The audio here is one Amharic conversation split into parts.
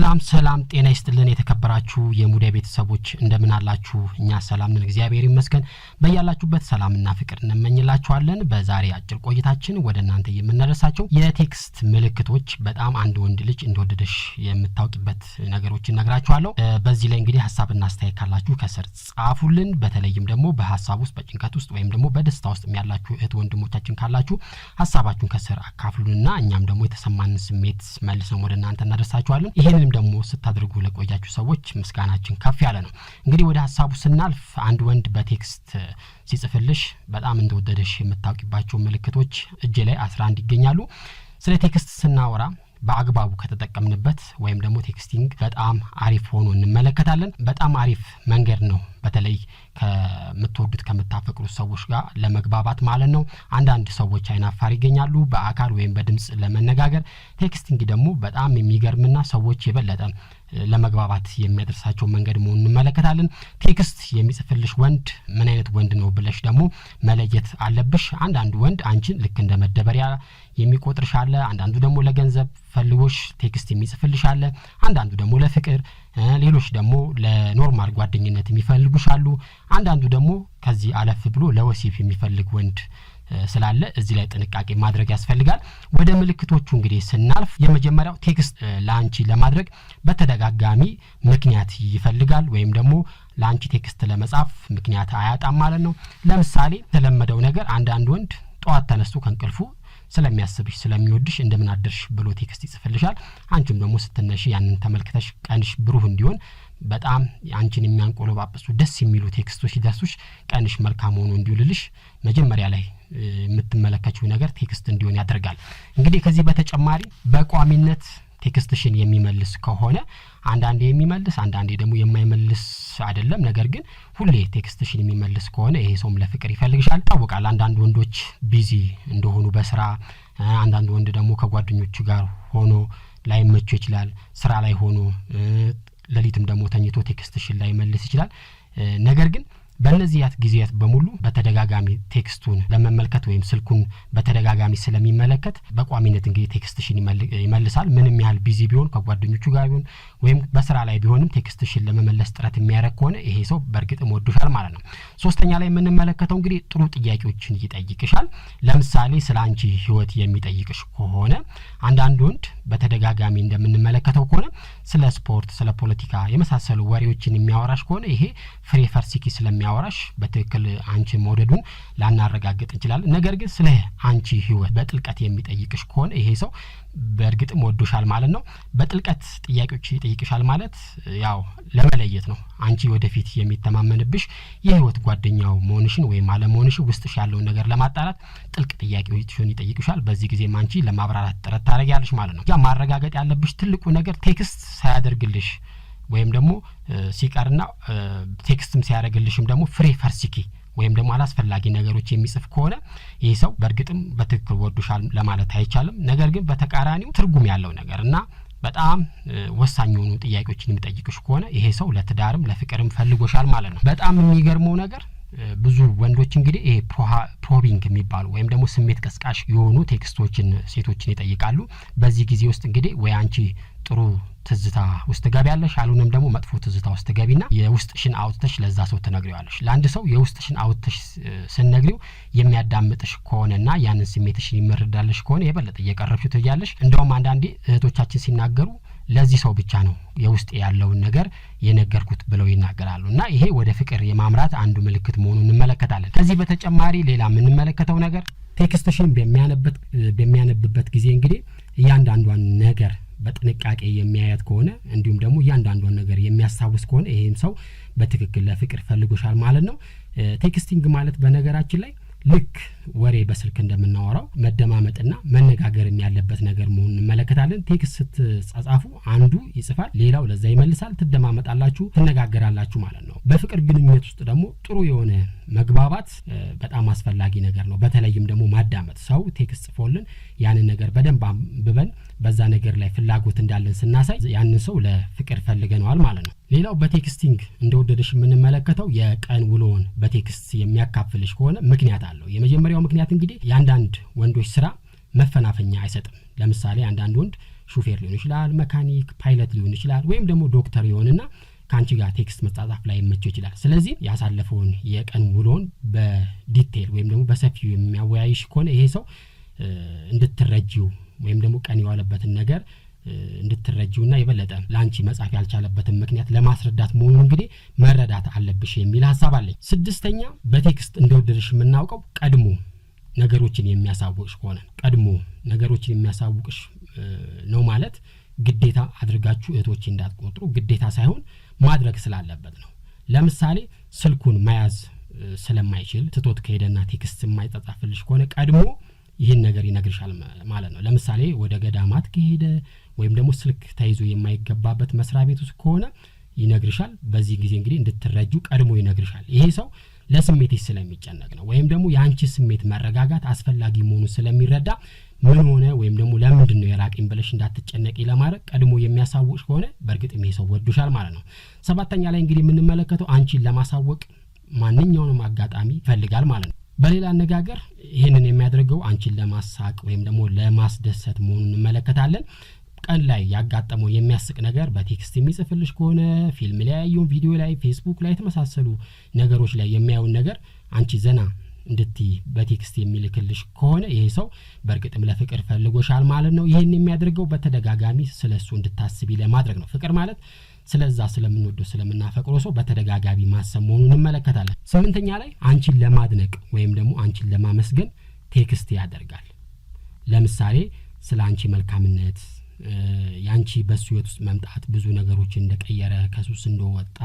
ሰላም ሰላም፣ ጤና ይስጥልን የተከበራችሁ የሙዳይ ቤተሰቦች፣ እንደምን አላችሁ? እኛ ሰላም ነን፣ እግዚአብሔር ይመስገን። በያላችሁበት ሰላምና ፍቅር እንመኝላችኋለን። በዛሬ አጭር ቆይታችን ወደ እናንተ የምናደርሳቸው የ text ምልክቶች፣ በጣም አንድ ወንድ ልጅ እንደወደደሽ የምታውቂበት ነገሮችን እነግራችኋለሁ። በዚህ ላይ እንግዲህ ሀሳብና አስተያየት ካላችሁ ከስር ጻፉልን። በተለይም ደግሞ በሀሳብ ውስጥ፣ በጭንቀት ውስጥ ወይም ደግሞ በደስታ ውስጥ ያላችሁ እህት ወንድሞቻችን ካላችሁ ሀሳባችሁን ከስር አካፍሉንና እኛም ደግሞ የተሰማንን ስሜት መልሰን ወደ እናንተ እናደርሳችኋለን። ይህንንም ደግሞ ስታደርጉ ለቆያችሁ ሰዎች ምስጋናችን ከፍ ያለ ነው። እንግዲህ ወደ ሀሳቡ ስናልፍ አንድ ወንድ በ text ሲጽፍልሽ በጣም እንደወደደሽ የምታውቂባቸው ምልክቶች እጄ ላይ 11 ይገኛሉ። ስለ text ስናወራ በአግባቡ ከተጠቀምንበት ወይም ደግሞ texting በጣም አሪፍ ሆኖ እንመለከታለን። በጣም አሪፍ መንገድ ነው። በተለይ ከምትወዱት፣ ከምታፈቅሩት ሰዎች ጋር ለመግባባት ማለት ነው። አንዳንድ ሰዎች አይናፋር ይገኛሉ በአካል ወይም በድምጽ ለመነጋገር። Texting ደግሞ በጣም የሚገርምና ሰዎች የበለጠ ለመግባባት የሚያደርሳቸው መንገድ መሆኑን እንመለከታለን። Text የሚጽፍልሽ ወንድ ምን አይነት ወንድ ነው ብለሽ ደግሞ መለየት አለብሽ። አንዳንዱ ወንድ አንቺን ልክ እንደ መደበሪያ የሚቆጥርሽ አለ። አንዳንዱ ደግሞ ለገንዘብ ፈልጎሽ text የሚጽፍልሽ አለ። አንዳንዱ ደግሞ ለፍቅር፣ ሌሎች ደግሞ ለ normal ጓደኝነት የሚፈልጉሽ አሉ። አንዳንዱ ደግሞ ከዚህ አለፍ ብሎ ለወሲብ የሚፈልግ ወንድ ስላለ እዚህ ላይ ጥንቃቄ ማድረግ ያስፈልጋል። ወደ ምልክቶቹ እንግዲህ ስናልፍ የመጀመሪያው text ለአንቺ ለማድረግ በተደጋጋሚ ምክንያት ይፈልጋል ወይም ደግሞ ለአንቺ text ለመጻፍ ምክንያት አያጣም ማለት ነው። ለምሳሌ የተለመደው ነገር አንዳንድ ወንድ ጠዋት ተነስቶ ከእንቅልፉ ስለሚያስብሽ፣ ስለሚወድሽ እንደምን አደርሽ ብሎ text ይጽፍልሻል። አንቺም ደግሞ ስትነሺ ያንን ተመልክተሽ ቀንሽ ብሩህ እንዲሆን በጣም አንቺን የሚያንቆለጳጵሱ፣ ደስ የሚሉ text ኦች ሲደርሱሽ ቀንሽ መልካም ሆኖ እንዲውልልሽ መጀመሪያ ላይ የምትመለከችው ነገር text እንዲሆን ያደርጋል። እንግዲህ ከዚህ በተጨማሪ በቋሚነት text ሽን የሚመልስ ከሆነ፣ አንዳንዴ የሚመልስ አንዳንዴ ደግሞ የማይመልስ አይደለም። ነገር ግን ሁሌ text ሽን የሚመልስ ከሆነ ይሄ ሰውም ለፍቅር ይፈልግሻል። ይታወቃል። አንዳንድ ወንዶች busy እንደሆኑ በስራ፣ አንዳንድ ወንድ ደግሞ ከጓደኞቹ ጋር ሆኖ ላይመቸው ይችላል። ስራ ላይ ሆኖ ሌሊትም ደግሞ ተኝቶ text ሽን ላይመልስ ይችላል። ነገር ግን በእነዚያት ጊዜያት በሙሉ በተደጋጋሚ text ኡን ለመመልከት ወይም ስልኩን በተደጋጋሚ ስለሚመለከት በቋሚነት እንግዲህ text ሽን ይመልሳል። ምንም ያህል busy ቢሆን፣ ከጓደኞቹ ጋር ቢሆን ወይም በስራ ላይ ቢሆንም text ሽን ለመመለስ ጥረት የሚያደርግ ከሆነ ይሄ ሰው በእርግጥም ወዶሻል ማለት ነው። ሶስተኛ ላይ የምንመለከተው እንግዲህ ጥሩ ጥያቄዎችን ይጠይቅሻል። ለምሳሌ ስለ አንቺ ሕይወት የሚጠይቅሽ ከሆነ፣ አንዳንድ ወንድ በተደጋጋሚ እንደምንመለከተው ከሆነ ስለ ስፖርት፣ ስለ ፖለቲካ የመሳሰሉ ወሬዎችን የሚያወራሽ ከሆነ ይሄ ፍሬ ፈርስኪ ስለሚያወራሽ በትክክል አንቺን መውደዱን ላናረጋግጥ እንችላለን። ነገር ግን ስለ አንቺ ሕይወት በጥልቀት የሚጠይቅሽ ከሆነ ይሄ ሰው በእርግጥም ወዶሻል ማለት ነው። በጥልቀት ጥያቄዎች ይጠይቅሻል ማለት ያው ለመለየት ነው። አንቺ ወደፊት የሚተማመንብሽ የህይወት ጓደኛው መሆንሽን ወይም አለመሆንሽን፣ ውስጥሽ ያለውን ነገር ለማጣራት ጥልቅ ጥያቄዎችን ይጠይቅሻል። በዚህ ጊዜም አንቺ ለማብራራት ጥረት ታደርጊያለሽ ማለት ነው። ያ ማረጋገጥ ያለብሽ ትልቁ ነገር text ሳያደርግልሽ ወይም ደግሞ ሲቀርና text ም ሲያደርግልሽም ደግሞ ፍሬ ፈርስኪ ወይም ደግሞ አላስፈላጊ ነገሮች የሚጽፍ ከሆነ ይህ ሰው በእርግጥም በትክክል ወዶሻል ለማለት አይቻልም። ነገር ግን በተቃራኒው ትርጉም ያለው ነገር እና በጣም ወሳኝ የሆኑ ጥያቄዎችን የሚጠይቅሽ ከሆነ ይሄ ሰው ለትዳርም ለፍቅርም ፈልጎሻል ማለት ነው። በጣም የሚገርመው ነገር ብዙ ወንዶች እንግዲህ ይሄ probing የሚባሉ ወይም ደግሞ ስሜት ቀስቃሽ የሆኑ text ኦችን ሴቶችን ይጠይቃሉ። በዚህ ጊዜ ውስጥ እንግዲህ ወይ አንቺ ጥሩ ትዝታ ውስጥ ትገቢያለሽ፣ አልሆነም ደግሞ መጥፎ ትዝታ ውስጥ ትገቢና የውስጥሽን አውጥተሽ ለዛ ሰው ትነግሪዋለሽ። ለአንድ ሰው የውስጥሽን አውጥተሽ ስትነግሪው የሚያዳምጥሽ ከሆነና ያንን ስሜትሽን የሚረዳልሽ ከሆነ የበለጠ እየቀረብሽው ትሄጃለሽ። እንደውም አንዳንዴ እህቶቻችን ሲናገሩ ለዚህ ሰው ብቻ ነው የውስጥ ያለውን ነገር የነገርኩት ብለው ይናገራሉ። እና ይሄ ወደ ፍቅር የማምራት አንዱ ምልክት መሆኑን እንመለከታለን። ከዚህ በተጨማሪ ሌላ የምንመለከተው ነገር text ሽን በሚያነብበት ጊዜ እንግዲህ እያንዳንዷን ነገር በጥንቃቄ የሚያያት ከሆነ፣ እንዲሁም ደግሞ እያንዳንዷን ነገር የሚያስታውስ ከሆነ ይሄም ሰው በትክክል ለፍቅር ፈልጎሻል ማለት ነው። Texting ማለት በነገራችን ላይ ልክ ወሬ በስልክ እንደምናወራው መደማመጥና መነጋገርም ያለበት ነገር መሆኑን እንመለከታለን። Text ስትጻጻፉ አንዱ ይጽፋል፣ ሌላው ለዛ ይመልሳል። ትደማመጣላችሁ፣ ትነጋገራላችሁ ማለት ነው። በፍቅር ግንኙነት ውስጥ ደግሞ ጥሩ የሆነ መግባባት በጣም አስፈላጊ ነገር ነው። በተለይም ደግሞ ማዳመጥ፣ ሰው text ጽፎልን ያንን ነገር በደንብ አንብበን በዛ ነገር ላይ ፍላጎት እንዳለን ስናሳይ ያንን ሰው ለፍቅር ፈልገነዋል ማለት ነው። ሌላው በ texting እንደወደደሽ የምንመለከተው የቀን ውሎውን በ text የሚያካፍልሽ ከሆነ ምክንያት አለው። የመጀመሪያው ምክንያት እንግዲህ የአንዳንድ ወንዶች ስራ መፈናፈኛ አይሰጥም። ለምሳሌ አንዳንድ ወንድ ሹፌር ሊሆን ይችላል፣ መካኒክ፣ ፓይለት ሊሆን ይችላል፣ ወይም ደግሞ ዶክተር ይሆንና ከአንቺ ጋር text መጻጻፍ ላይ መቸው ይችላል። ስለዚህ ያሳለፈውን የቀን ውሎን በ detail ወይም ደግሞ በሰፊው የሚያወያይሽ ከሆነ ይሄ ሰው እንድትረጂው ወይም ደግሞ ቀን የዋለበትን ነገር እንድትረጂውና የበለጠ ለአንቺ መጻፍ ያልቻለበትን ምክንያት ለማስረዳት መሆኑን እንግዲህ መረዳት አለብሽ የሚል ሀሳብ አለኝ። ስድስተኛ፣ በ text እንደወደደሽ የምናውቀው ቀድሞ ነገሮችን የሚያሳውቅሽ ከሆነ። ቀድሞ ነገሮችን የሚያሳውቅሽ ነው ማለት ግዴታ አድርጋችሁ እህቶቼ እንዳትቆጥሩ፣ ግዴታ ሳይሆን ማድረግ ስላለበት ነው። ለምሳሌ ስልኩን መያዝ ስለማይችል ትቶት ከሄደና text የማይጻጻፍልሽ ከሆነ ቀድሞ ይህን ነገር ይነግርሻል ማለት ነው። ለምሳሌ ወደ ገዳማት ከሄደ ወይም ደግሞ ስልክ ተይዞ የማይገባበት መስሪያ ቤት ውስጥ ከሆነ ይነግርሻል። በዚህ ጊዜ እንግዲህ እንድትረጁ ቀድሞ ይነግርሻል። ይሄ ሰው ለስሜትሽ ስለሚጨነቅ ነው፣ ወይም ደግሞ የአንቺ ስሜት መረጋጋት አስፈላጊ መሆኑን ስለሚረዳ ምን ሆነ ወይም ደግሞ ለምንድን ነው የራቀኝ ብለሽ እንዳትጨነቂ ለማድረግ ቀድሞ የሚያሳውቅሽ ከሆነ በእርግጥም ይሄ ሰው ወዶሻል ማለት ነው። ሰባተኛ ላይ እንግዲህ የምንመለከተው አንቺን ለማሳወቅ ማንኛውንም አጋጣሚ ይፈልጋል ማለት ነው። በሌላ አነጋገር ይህንን የሚያደርገው አንቺን ለማሳቅ ወይም ደግሞ ለማስደሰት መሆኑን እንመለከታለን። ቀን ላይ ያጋጠመው የሚያስቅ ነገር በ text የሚጽፍልሽ ከሆነ፣ ፊልም ላይ ያየውን፣ ቪዲዮ ላይ፣ ፌስቡክ ላይ የተመሳሰሉ ነገሮች ላይ የሚያየውን ነገር አንቺ ዘና እንድትይ በ text የሚልክልሽ ከሆነ ይሄ ሰው በእርግጥም ለፍቅር ፈልጎሻል ማለት ነው። ይህን የሚያደርገው በተደጋጋሚ ስለ እሱ እንድታስቢ ለማድረግ ነው። ፍቅር ማለት ስለዛ ስለምንወደው ስለምናፈቅረው ሰው በተደጋጋሚ ማሰብ መሆኑን እንመለከታለን። ስምንተኛ ላይ አንቺን ለማድነቅ ወይም ደግሞ አንቺን ለማመስገን text ያደርጋል። ለምሳሌ ስለ አንቺ መልካምነት፣ የአንቺ በሱ ህይወት ውስጥ መምጣት ብዙ ነገሮችን እንደቀየረ፣ ከሱስ እንደወጣ፣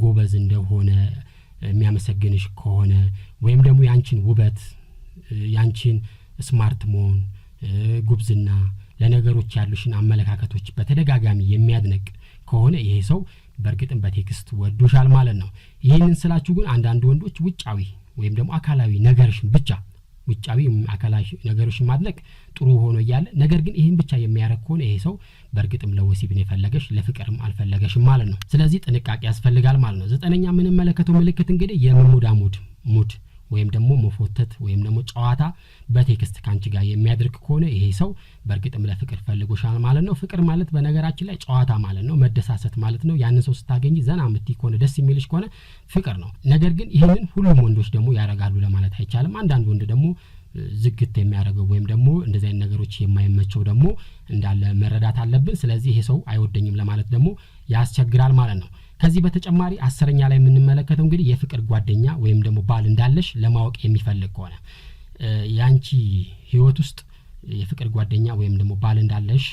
ጎበዝ እንደሆነ የሚያመሰግንሽ ከሆነ ወይም ደግሞ የአንቺን ውበት፣ የአንቺን smart መሆን፣ ጉብዝና፣ ለነገሮች ያሉሽን አመለካከቶች በተደጋጋሚ የሚያድንቅ ከሆነ ይሄ ሰው በእርግጥም በ text ወዶሻል ማለት ነው። ይህንን ስላችሁ ግን አንዳንድ ወንዶች ውጫዊ ወይም ደግሞ አካላዊ ነገርሽን ብቻ፣ ውጫዊ አካላዊ ነገሮችን ማድነቅ ጥሩ ሆኖ እያለ ነገር ግን ይህን ብቻ የሚያደርግ ከሆነ ይሄ ሰው በእርግጥም ለወሲብ ነው የፈለገሽ፣ ለፍቅርም አልፈለገሽም ማለት ነው። ስለዚህ ጥንቃቄ ያስፈልጋል ማለት ነው። ዘጠነኛ የምንመለከተው ምልክት እንግዲህ የመሞዳሞድ mood ወይም ደግሞ መፎተት ወይም ደግሞ ጨዋታ በ text ካንቺ ጋር የሚያደርግ ከሆነ ይሄ ሰው በእርግጥም ለፍቅር ፈልጎሻል ማለት ነው። ፍቅር ማለት በነገራችን ላይ ጨዋታ ማለት ነው፣ መደሳሰት ማለት ነው። ያንን ሰው ስታገኝ ዘና የምትይ ከሆነ፣ ደስ የሚልሽ ከሆነ ፍቅር ነው። ነገር ግን ይህንን ሁሉም ወንዶች ደግሞ ያደርጋሉ ለማለት አይቻልም። አንዳንድ ወንድ ደግሞ ዝግት የሚያደርገው ወይም ደግሞ እንደዚህ አይነት ነገሮች የማይመቸው ደግሞ እንዳለ መረዳት አለብን። ስለዚህ ይሄ ሰው አይወደኝም ለማለት ደግሞ ያስቸግራል ማለት ነው። ከዚህ በተጨማሪ 10ኛ ላይ የምንመለከተው እንግዲህ የፍቅር ጓደኛ ወይም ደግሞ ባል እንዳለሽ ለማወቅ የሚፈልግ ከሆነ፣ የአንቺ ህይወት ውስጥ የፍቅር ጓደኛ ወይም ደግሞ ባል እንዳለሽ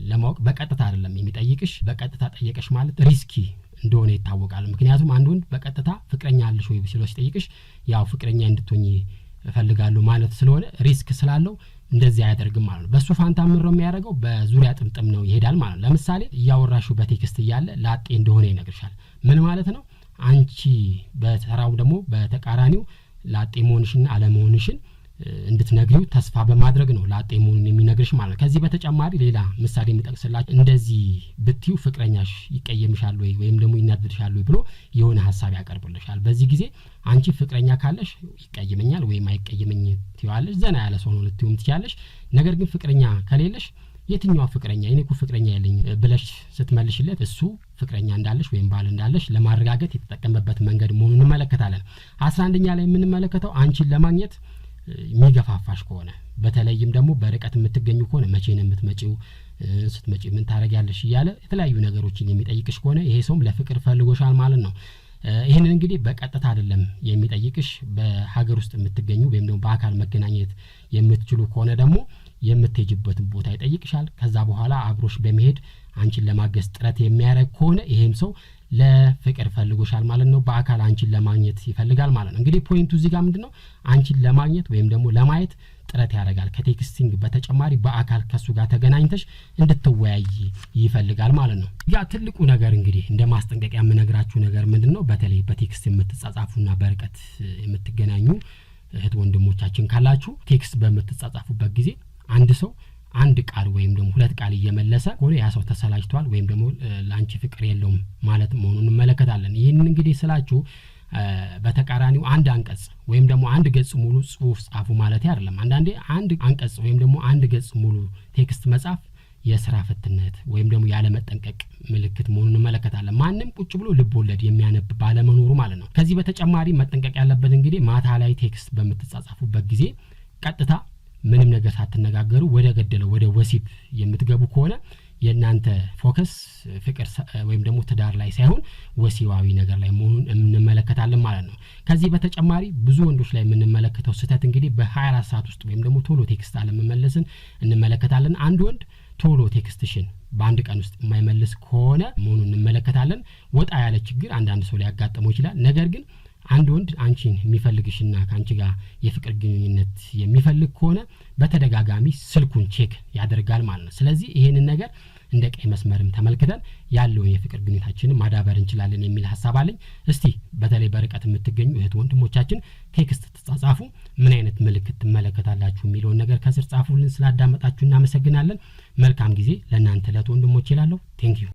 ለማወቅ በቀጥታ አይደለም የሚጠይቅሽ። በቀጥታ ጠየቀሽ ማለት risky እንደሆነ ይታወቃል። ምክንያቱም አንድ ወንድ በቀጥታ ፍቅረኛ አለሽ ወይ ብሎ ሲጠይቅሽ ያው ፍቅረኛ እንድትሆኚ እፈልጋለሁ ማለት ስለሆነ risk ስላለው እንደዚህ አያደርግም ማለት ነው። በሱ ፋንታ ምን ነው የሚያደርገው? በዙሪያ ጥምጥም ነው ይሄዳል ማለት ነው። ለምሳሌ እያወራሽው በ text እያለ ላጤ እንደሆነ ይነግርሻል። ምን ማለት ነው? አንቺ በተራው ደግሞ በተቃራኒው ላጤ መሆንሽና አለመሆንሽን እንድትነግሪው ተስፋ በማድረግ ነው ላጤ መሆኑን የሚነግርሽ ማለት ነው። ከዚህ በተጨማሪ ሌላ ምሳሌ የምጠቅስላችሁ እንደዚህ ብትዩ ፍቅረኛሽ ይቀየምሻል ወይ ወይም ደግሞ ይናደድሻል ወይ ብሎ የሆነ ሀሳብ ያቀርብልሻል። በዚህ ጊዜ አንቺ ፍቅረኛ ካለሽ ይቀየመኛል ወይም አይቀየመኝ ትይዋለሽ፣ ዘና ያለ ሰው ነው ልትዩም ትችያለሽ። ነገር ግን ፍቅረኛ ከሌለሽ የትኛዋ ፍቅረኛ፣ እኔ እኮ ፍቅረኛ የለኝም ብለሽ ስትመልሽለት እሱ ፍቅረኛ እንዳለሽ ወይም ባል እንዳለሽ ለማረጋገጥ የተጠቀመበት መንገድ መሆኑን እንመለከታለን። 11ኛ ላይ የምንመለከተው አንቺን ለማግኘት የሚገፋፋሽ ከሆነ፣ በተለይም ደግሞ በርቀት የምትገኙ ከሆነ መቼ ነው የምትመጪው፣ ስትመጪ ምን ታደርጊያለሽ እያለ የተለያዩ ነገሮችን የሚጠይቅሽ ከሆነ ይሄ ሰውም ለፍቅር ፈልጎሻል ማለት ነው። ይህንን እንግዲህ በቀጥታ አይደለም የሚጠይቅሽ። በሀገር ውስጥ የምትገኙ ወይም ደግሞ በአካል መገናኘት የምትችሉ ከሆነ ደግሞ የምትሄጅበትን ቦታ ይጠይቅሻል። ከዛ በኋላ አብሮሽ በመሄድ አንቺን ለማገዝ ጥረት የሚያደርግ ከሆነ ይሄም ሰው ለፍቅር ፈልጎሻል ማለት ነው። በአካል አንቺን ለማግኘት ይፈልጋል ማለት ነው። እንግዲህ point ኡ እዚህ ጋር ምንድን ነው? አንቺን ለማግኘት ወይም ደግሞ ለማየት ጥረት ያደርጋል። ከ texting በተጨማሪ በአካል ከሱ ጋር ተገናኝተሽ እንድትወያይ ይፈልጋል ማለት ነው። ያ ትልቁ ነገር እንግዲህ እንደ ማስጠንቀቂያ የምነግራችሁ ነገር ምንድን ነው? በተለይ በ text የምትጻጻፉና በርቀት የምትገናኙ እህት ወንድሞቻችን ካላችሁ text በምትጻጻፉበት ጊዜ አንድ ሰው አንድ ቃል ወይም ደግሞ ሁለት ቃል እየመለሰ ከሆነ ያ ሰው ተሰላችቷል ወይም ደግሞ ለአንቺ ፍቅር የለውም ማለት መሆኑን እንመለከታለን። ይህንን እንግዲህ ስላችሁ በተቃራኒው አንድ አንቀጽ ወይም ደግሞ አንድ ገጽ ሙሉ ጽሁፍ ጻፉ ማለት አይደለም። አንዳንዴ አንድ አንቀጽ ወይም ደግሞ አንድ ገጽ ሙሉ text መጻፍ የስራ ፈትነት ወይም ደግሞ ያለመጠንቀቅ ምልክት መሆኑን እንመለከታለን። ማንም ቁጭ ብሎ ልብ ወለድ የሚያነብ ባለመኖሩ ማለት ነው። ከዚህ በተጨማሪ መጠንቀቅ ያለበት እንግዲህ ማታ ላይ text በምትጻጻፉበት ጊዜ ቀጥታ ምንም ነገር ሳትነጋገሩ ወደ ገደለው ወደ ወሲብ የምትገቡ ከሆነ የእናንተ focus ፍቅር ወይም ደግሞ ትዳር ላይ ሳይሆን ወሲባዊ ነገር ላይ መሆኑን እንመለከታለን ማለት ነው። ከዚህ በተጨማሪ ብዙ ወንዶች ላይ የምንመለከተው ስህተት እንግዲህ በ24 ሰዓት ውስጥ ወይም ደግሞ ቶሎ text አለመመለስን እንመለከታለን። አንድ ወንድ ቶሎ text ሽን በአንድ ቀን ውስጥ የማይመልስ ከሆነ መሆኑን እንመለከታለን። ወጣ ያለ ችግር አንዳንድ ሰው ሊያጋጥመው ይችላል። ነገር ግን አንድ ወንድ አንቺን የሚፈልግሽና ከአንቺ ጋር የፍቅር ግንኙነት የሚፈልግ ከሆነ በተደጋጋሚ ስልኩን check ያደርጋል ማለት ነው። ስለዚህ ይሄንን ነገር እንደ ቀይ መስመርም ተመልክተን ያለውን የፍቅር ግንኙነታችንን ማዳበር እንችላለን የሚል ሀሳብ አለኝ። እስቲ በተለይ በርቀት የምትገኙ እህት ወንድሞቻችን text ትጻጻፉ ምን አይነት ምልክት ትመለከታላችሁ የሚለውን ነገር ከስር ጻፉልን። ስላዳመጣችሁ እናመሰግናለን። መልካም ጊዜ ለእናንተ ለእህት ወንድሞች ይላለሁ። Thank you።